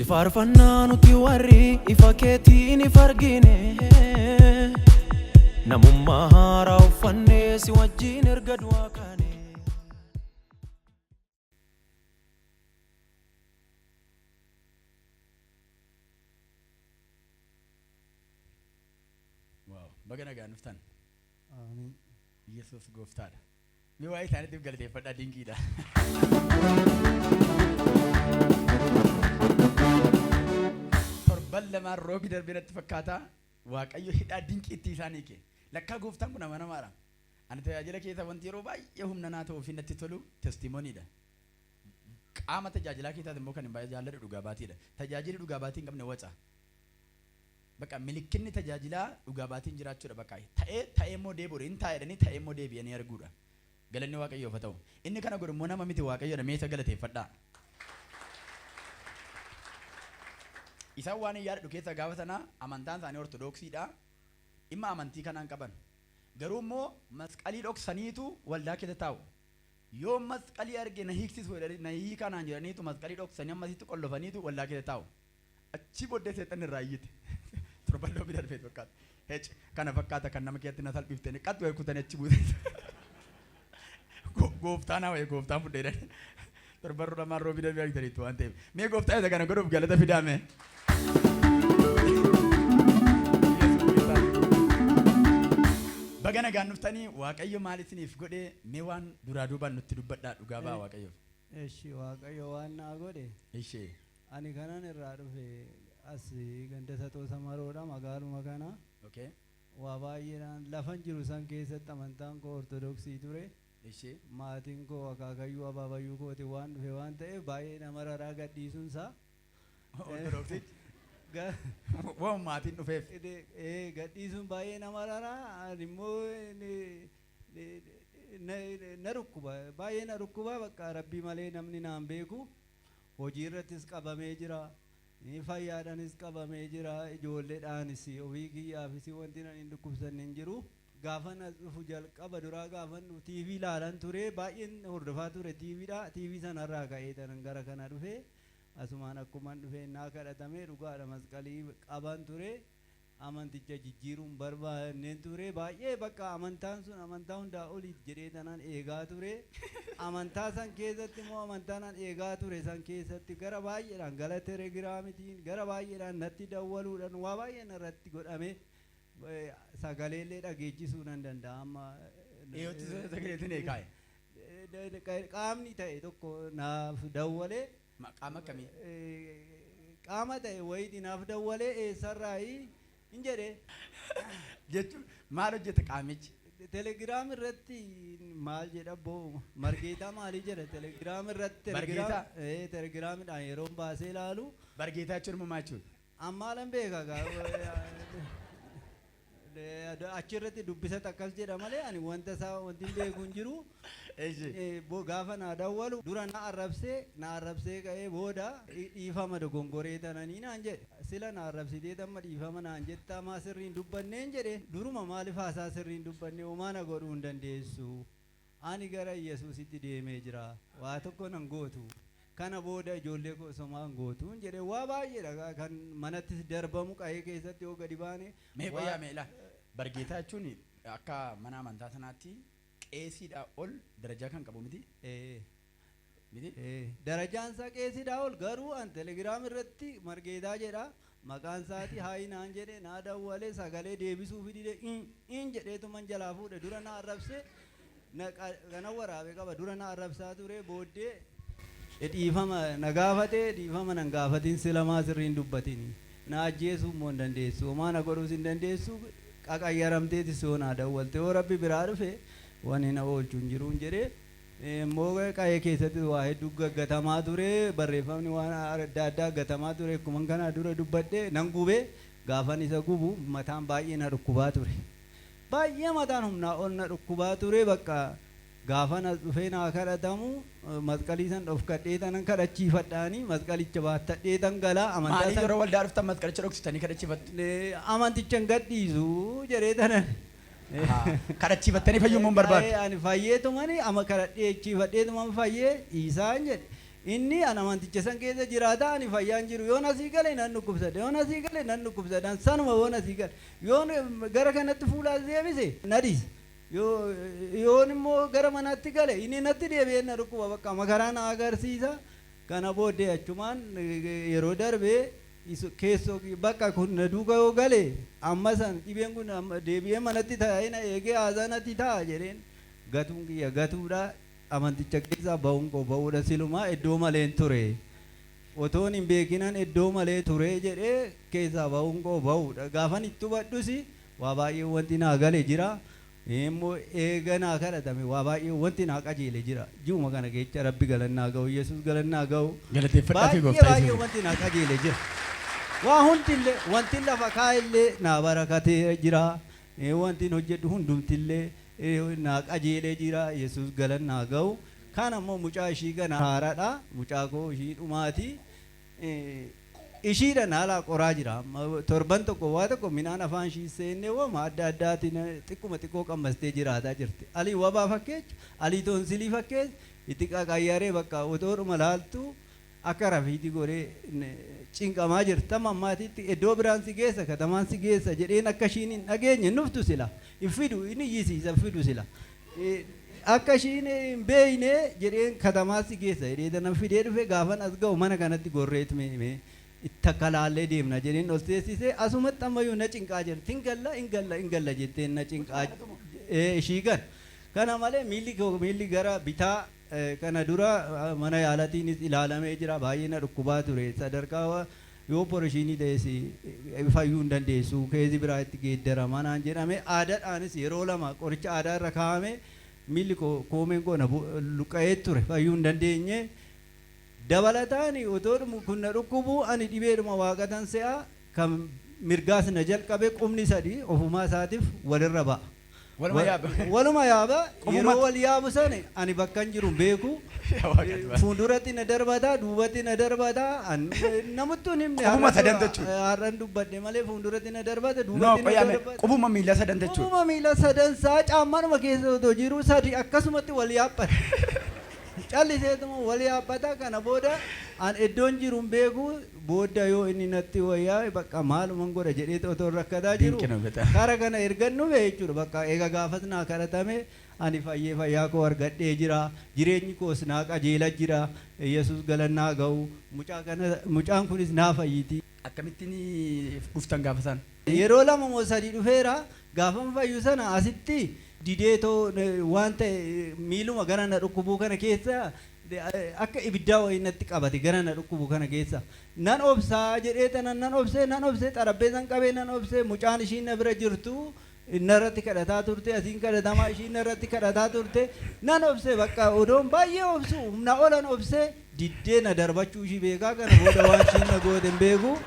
Si faarfannaa nuti warri ifa keetiin if argine. Namummaa haaraa uffannee si wajjin erga du'aa kaane. Waaw, baga nagaan dhuftan. Amiin. Yesuus gooftaadha. Mee waa'ee isaaniitiif galateeffadhaa dinqiidha. Torban lamaan roobi darbee natti fakkaata. Waaqayyo hidhaa dinqiitti isaan hiike. Lakkaa gooftaan kun amanamaadha. Ani tajaajila keessa wanti yeroo baay'ee humna naa ta'uu fi natti tolu testimoniidha. Qaama tajaajilaa keessaas immoo kan hin baay'ee jaalladhu dhugaa baatiidha. Tajaajilli dhugaa baatii hin qabne waca. Bakka milikkinni tajaajilaa dhugaa baatiin jiraachuudha bakka ta'ee ta'ee immoo deebi'uudha. Hin taa'e jedhanii ta'ee immoo deebi'anii arguudha. Galanni Waaqayyoof haa ta'u. Inni kana godhu immoo nama miti Waaqayyoodha. Mee isa galateeffadhaa. Isaan waan hin yaadadhu keessa gaafa sana amantaan isaanii Ortodoksiidha. Dhimma amantii kanaan qaban. Garuu immoo masqalii dhoksaniitu waldaa keessa taa'u. Yoo masqalii arge na hiiksisu jedhanii na hiikaa naan jedhaniitu masqalii dhoksanii ammasitti qollofaniitu waldaa keessa taa'u. Achii booddee seexanni irraa iyyite. Torban loobii darbee fakkaata. Hec kana fakkaata kan nama keessatti na salphiftanii qaxxu kutanii achi buute. Gooftaan haa wayii gooftaan fudhee jedhanii. Torban lamaan roobii darbee argitaniitu waan ta'eef. Mee gooftaa isa kana godhuuf galata fidaame. Baga nagaan dhuftanii. Waaqayyo maal isiniif godhe? Mee waan duraa duubaan nutti dubbadhaa, dhugaa ba'a Waaqayyoof. Eshi, Waaqayyo waan naa godhe. Ishee. Ani kanan irraa dhufe as ganda Saxoo Samaroodha, magaaluma kana. Waa baay'eedhaan lafan jiru san keessatti amantaan koo Ortodoksii ture. Maatiin koo akaakayyuu abaabayyuu kooti waan dhufe waan ta'eef baay'ee nama raraa gadhiisuunsaa. Ortodoksichi. Waan maatiin dhufeef. Gadhiisuun baay'ee nama raraa. Ani immoo na dhukkuba, baay'ee na dhukkuba. Bakka Rabbii malee namni naan beeku. Hojii irrattis qabamee jira. Fayyaadhaanis qabamee jira. Ijoolleedhaanis ofii kiyyaafis wanti nan hin dhukkubsanne hin jiru. Gaafan as dhufu jalqaba duraa gaafan dhufu TV ilaalan ture, baay'een hordofaa ture TVdha. TV sanarraa ka'ee tanan gara kana dhufe. Asumaan akkuman dhufe naa kadhatame. Dhugaadha, masqalii qaban ture. Amanticha jijjiiruun barbaanneen ture baay'ee. Bakka amantaan sun amantaa hundaa oliit jedhee tanan eegaa ture. Amantaa san keessatti immoo amantaa nan eegaa ture san keessatti gara baay'eedhaan gara telegiraamitiin gara baay'eedhaan natti dawwaluudhaan waa baay'een irratti godhame. Sagaleellee dhageechisuu nan danda'a amma. Dhiyootti sagaleetiin eekaa'e. Qaamni ta'e tokko naaf dawwalee. Qaama akkamii? Qaama ta'e wayiiti naaf dawwalee, eessarraayi hin jedhe. Jechuun maal hojjeta qaamichi? Telegiraam irratti maal jedha boo, Margeetaa maalii jedha telegiraam irratti. Bargeetaa? Telegiraamidhaan yeroo baasee ilaalu. Bargeetaa jechuun immoo maal jechuudha? Ammaalan beeka gaa. Achirratti dubbisata akkas jedha malee ani wanta isaa wanti hin beeku hin jiru. Gaafa naa dawwalu dura na arrabsee, na arrabsee ka'ee booda dhiifama dogongoree tananii naan jedhe. Sila na arrabsitee tamma dhiifama naan jettaa, maa sirriin dubbanneen jedhe. Duruma maaliif haasaa sirriin dubbanne? Homaa na godhuu hin dandeessu. Ani gara Yesuusitti deemee jira. Waa tokko nan gootu. Kana booda ijoollee koo somaa hin gootu jedhe. Waa baay'eedha kan manattis darbamu qa'ee keessatti yoo gadi baane. Mee qoyyaa mee ilaa. Bargeetaa jechuun akka mana amantaa sanaatti qeesiidhaa ol darajaa kan qabu miti? Miti? Darajaan isaa qeesiidhaa ol, garuu an telegiraam irratti Margeetaa jedha. Maqaan isaati haayi naan jedhe. Naa dawwalee sagalee deebisuu fidide in jedheetuman jalaa fuudhe. Dura na arrabse, kana waraabee qaba. Dura na arrabsaa ture, booddee dhiifama na gaafate. Dhiifama nan gaafatin, silamaa sirriin dubbatini. Na ajjeesuu immoo hin dandeessu, homaa na godhuus hin dandeessu. Qaqayyaramteetis yoo naa dawwalte, yoo Rabbi biraa dhufe wani na oolchu hin jiruun jedhee. Immoo qa'ee keessatti waa hedduu gaggatamaa ture, barreeffamni waan adda addaa gatamaa ture. Akkuma kana dura dubbadhe nan gube. Gaafan isa gubu mataan baay'ee na dhukkubaa ture, baay'ee mataan humnaa ol na dhukkubaa ture. Bakka gaafan as dhufee naa kadhatamu masqalii san dhofkadhee tanan kadhachiifadhaanii masqalicha baattadhee tan galaa amantaa Maaliif san yeroo waldaa dhuftan masqalicha dhoksitanii kadhachiifattu? Amanticha hin gadhiisu jedhee tanan. Kadhachiifattanii fayyuu immoo hin barbaaddu. Ani fayyeetumani ama kadhadheechiifadheetuman fayyee dhiisaan jedhe. Inni an amanticha san keessa jiraata, ani fayyaan jiru. Yoon asii gale nan dhukkubsadha, yoon asii gale nan dhukkubsadha, sanuma yoon asii gale, yoon gara kanatti fuula as deebise na dhiisa, yoon immoo gara manaatti gale inni natti deebi'ee na dhukkuba, bakka makaraa na agarsiisa. Kana booddee achumaan yeroo darbee keessoo bakka kun na duuka yoo gale amma san dhibeen kun deebi'ee manatti taa'ee na eegee haasaa natti ta'a jedheen gatuun kiyya gatuudha. Amanticha keessaa ba'uun koo ba'uudha. Silumaa iddoo maleen ture, otoon hin beekinan iddoo malee ture jedhee keessaa ba'uun koo ba'uudha. Gaafan itti hubadhus waa baay'ee wanti naa gale jira, immoo eega naa kadhatame waa baay'ee wanti naa qajeele jira. Ji'uma kana keessa Rabbi galannaa ga'u, Yesuus galannaa ga'u. Galateeffadhaa fi Baay'ee gooftaa baay'ee Yesuus. wanti naa qajeele jira. Waa hundillee, wanti lafa kaa'ellee naa barakatee jira. Wanti hojjedhu hundumtillee naa qajeelee jira. Yesuus galannaa ga'u. Kan ammoo mucaa ishii kana haaraadha. Mucaa koo ishii dhumaati. Ishiidha naalaa qoraa jira. Amma torban tokko waa tokko midhaan afaan ishii seennee wama adda addaatiin xiqquma xiqqoo qammastee jiraataa jirti. Alii wabaa fakkeecha, alii toonsilii fakkeessa, itti qaqayyaree bakka otoodhuma laaltu akka rafiitii godhee cinqamaa jirta. Amma ammaatitti iddoo biraan si geessa, katamaan si geessa jedheen akka ishiin hin dhageenye nuftu sila. Hin fidu, inni iyyisiisa hin fidu sila. Akka ishiin hin beekne jedheen katamaa si geessa jedhee tanan fidee dhufe. Gaafan as ga'u mana kanatti gorreet mee itti akka laallee deemna jedheen ol teessisee asumatti ammayyuu na cinqaa jirti. Hin galla, hin galla, hin galla jetteen na cinqaa ishii kana. Kana malee miilli koo, miilli gara bitaa kana dura mana yaalaatiinis ilaalamee jira. Baay'ee na dhukkubaa ture. Sadarkaa yoo operation ta'es fayyuu hin dandeessu, case biraa itti geeddarama naan jedhame. Aadaadhaanis yeroo lama qoricha aadaa irra kaa'ame. Miilli koo, koomeen koo na luqqa'ee ture, fayyuu hin dandeenye. Dabalataan otoo kun na dhukkubu ani dhibeedhuma waaqatan se'a kan mirgaas na jalqabe, qubni sadii ofumaa isaatiif walirra ba'a. Waluma yaaba. Waluma yaaba. Qubuma- Yeroo wal yaabu sana ani bakka hin jiru hin beeku. Yaa Waaqati. Fuulduratti na darbata, duubatti na darbata. Namattuu hin himne. Qubuma har'a sadan jechuudha. Har'an dubbadhe malee fuulduratti na darbata, No, duubatti na qoyaame. darbata. Qubuma miila sadan jechuudha. Qubuma miila sadan isaa caammanuma keessa otoo jiru sadi akkasumatti wal yaabbata. Calliseetuma wal yaabbata. Kana booda an iddoon jiru hin beeku. Booda yoo inni natti wayyaa bakka maaluman godha jedhee otoo rakkataa jiru. Dinqina betaa. Kara kana ergan dhufe jechuudha. Bakka eega gaafas naa kadhatame ani fayyee fayyaa koo argadhee jira. Jireenyi koos naa qajeela jira. Yesuus galannaa ga'u. Mucaa kana, mucaan kunis naa fayyiti. Akkamittiin dhuftan gaafa isaan? Yeroo lama moo sadii dhufeera. Gaafan fayyu sana asitti dideetoo waan ta'e miiluma gara na dhukkubuu kana keessa akka ibiddaa wayii natti qabate. Gara na dhukkubu kana keessa nan obsaa jedhee tanan nan obsee, nan obsee, xarapheezan qabee nan obsee. Mucaan ishiin na bira jirtu narratti kadhataa turte, asiin kadhatamaa ishiin narratti kadhataa turte. Nan obsee, bakka odoon baay'ee obsu humna olan obsee diddee na darbachuu ishii beekaa. Kana booda waan ishiin na goote hin beeku.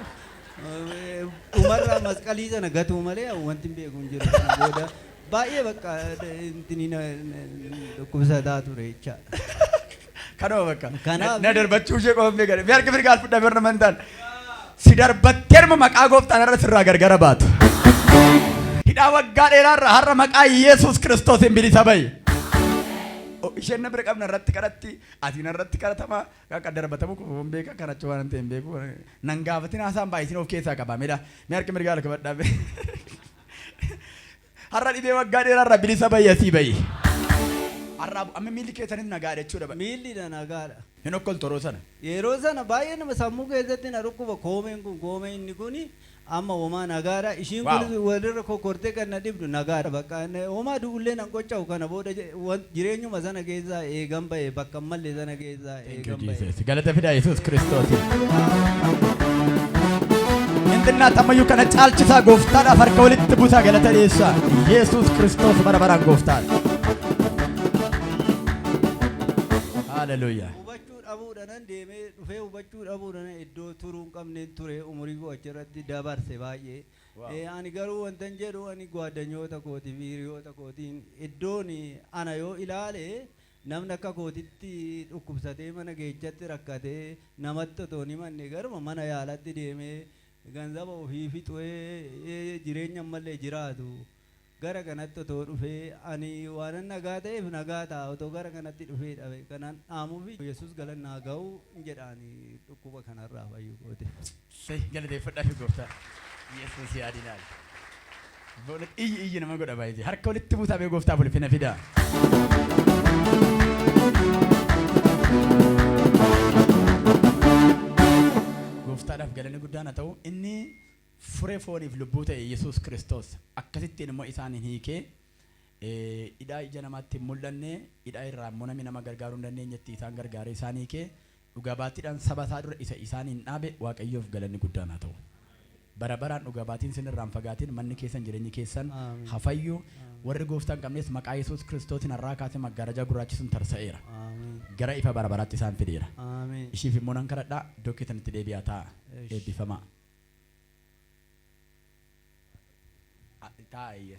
Umarraa masqalii sana gatuu malee wanti hin beeku hin jiru. Kana booda baay'ee bakka intini na dhukkubsataa ture jechaadha. Kanuma bakka. Kanaaf- Na darbachuu ishee qofa beekan. Mee harka mirgaa fudhaa birra mantaan. Si darbatteerma maqaa gooftaan har'a sirraa gargara baatu. Hidhaa waggaa dheeraarra har'a maqaa Yesuus Kiristoosiin bilisa bahi. Isheen na bira qabna irratti kadhatti, ati na irratti kadhatama, akka darbatamu qofa hin beeka, kan achi waan ta'e hin beeku. Nan gaafatin haasaan baay'isin of keessaa qaba. Meedha. Mee harka mirgaa harka badhaa. Har'a dhibee waggaa dheeraarra bilisa bahi, asii bahi. Har'a amma miilli keessanis nagaadha jechuudha. Miilli na nagaadha. Hin okkoltu yeroo sana. Yeroo sana baay'ee nama sammuu keessatti na dhukkuba koomeen kun, koomee inni kun amma homaa nagaadha. Ishiin kunis walirra kokkortee kan na dhibdu nagaadha. Bakka homaa du'ullee nan qocca'u kana booda jireenyuma sana keessaa eegan ba'e, bakka hin malle sana keessaa Thank you, eegan ba'e. Jesus. Galata fidaa Yesuus Kiristoos. Intinnaat ammayyuu kana caalchisaa gooftaadhaaf harka walitti buusaa galata dhiyeessaa. Yesuus Kiristoos bara baraan gooftaadha. Haleluuyaa. Hubachuu dhabuudhaan deemee dhufee, hubachuu dhabuudhaan iddoo turuu hin qabneen ture, umurii koo achirratti dabarse baay'ee. Ani garuu wantan jedhu, ani gwaaddanyoota kootii fi hiriyoota kootiin iddoon ana yoo ilaale namni akka kootitti dhukkubsatee mana geechatti rakkatee namatti otoo hin himanne garuma mana yaalatti deemee ganzaba ofii fixuee jireenya ammallee jiraatu. Gara kanatti otoo dhufee ani waanan nagaa ta'eef nagaa ta'a otoo gara kanatti dhufee dhabe kanaan dhaamuufi Yesuus galanna haa ga'u jedhaani dhukkuba kanarraa fayyuu koote. Sey galateeffadhaa fi gooftaa. Yesuus yaadinaal. Boonet iyyi iyyi nama godha baay'ee. Harka walitti buusaa bee gooftaaf ulfina fidaa. Gooftaadhaaf galanni guddaan haa ta'u. Inni furee fooniif lubbuu ta'e Yesuus Kiristoos akkasittiin immoo isaaniin hiikee hidhaa ija namaatti hin mul'anne hidhaa irraa immoo namni nama gargaaruu hin dandeenyetti isaan gargaaree isaan hiikee dhugaa baatiidhaan saba isaa dura isa isaaniin dhaabe Waaqayyoof galanni guddaan haa ta'u. Bara baraan dhugaa baatiin sin irraa hin fagaatin manni keessan jireenyi keessan Aamiin. haa fayyu. Warri gooftaa hin qabnes maqaa Yesuus Kiristootiin har'aa kaasee maggaarajaa gurraachi sun tarsa'eera. Aamiin. Gara ifa bara baraatti isaan fideera. Aamiin. Ishiif immoo nan kadhadha iddoo keessanitti deebi'aa taa'aa. Esh. Eebbifamaa. Taa'a eeyyee.